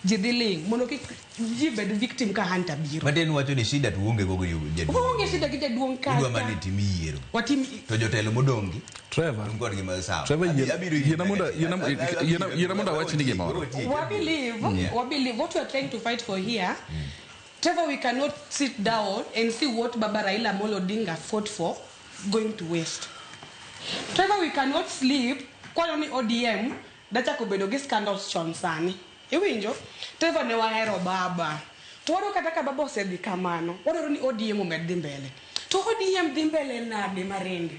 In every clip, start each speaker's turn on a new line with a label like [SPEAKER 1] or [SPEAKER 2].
[SPEAKER 1] Ji dhi ling' mondo kik ji bed victim ka Hunter biro.
[SPEAKER 2] Matin wacho ni shida to uonge go gi jaduong'.
[SPEAKER 1] Waonge shida gi jaduong'
[SPEAKER 2] Udwa
[SPEAKER 1] kata.
[SPEAKER 2] mana ni tim yiero.
[SPEAKER 1] Watim
[SPEAKER 2] To jotelo modong' gi
[SPEAKER 3] Trevor.
[SPEAKER 2] un kodgi ma sawa.
[SPEAKER 3] Trevor,
[SPEAKER 2] Abiro yie
[SPEAKER 3] yiena mondo- yiena mondo awachni gimoro.
[SPEAKER 1] Wa believe, wa believe what we are trying to fight for here. Trevor, we cannot sit down and see what Baba Raila Amolo Odinga fought for going to waste. Trevor, we cannot sleep kwano ni ODM dachako bedo gi scandals chon sani. Iwinjo? Trevor ne wahero baba. To wadwaro kata ka baba osedhi kamano, wadwaro ni ODM omed dhi mbele. To ODM dhi mbele nade Marende?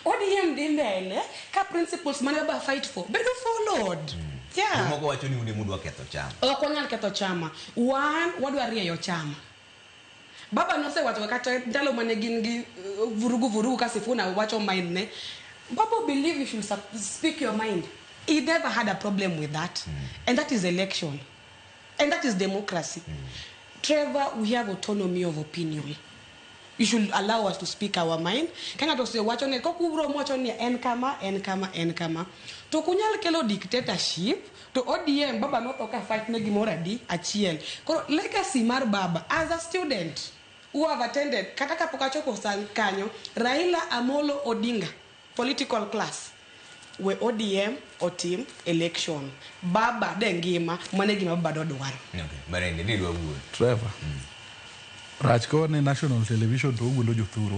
[SPEAKER 1] ODM dhi mbele ka principles mane baba fight for bedo followed. Yeah.
[SPEAKER 2] Jomoko wacho ni un emudwa ketho chama.
[SPEAKER 1] Ok wanyal ketho chama. Wan wadwa rieyo chama. Baba nosewacho kata ndalo mane gin gi vurugu vurugu ka Sifuna wacho mind ne. Baba believe you should speak your mind. He never had a problem with that. And that is election. And that is democracy. Trevor, we have autonomy of opinion. You should allow us to speak our mind. Ka ng'ato osewacho ni kok ubro wacho ni en kama, en kama, en kama. To ok unyal kelo dictatorship to ODM baba notho ka fight ne gimoro adi achiel. Koro legacy mar baba as a student who have attended kata kapok achopo kanyo Raila Amolo Odinga political class we ODM otim election. Baba de ngima mane gima baba dodwaro.
[SPEAKER 2] Okay. Marende, nidwa wuoyo.
[SPEAKER 3] Trevor. Rach ka wan e national television to owuondo jothurwa.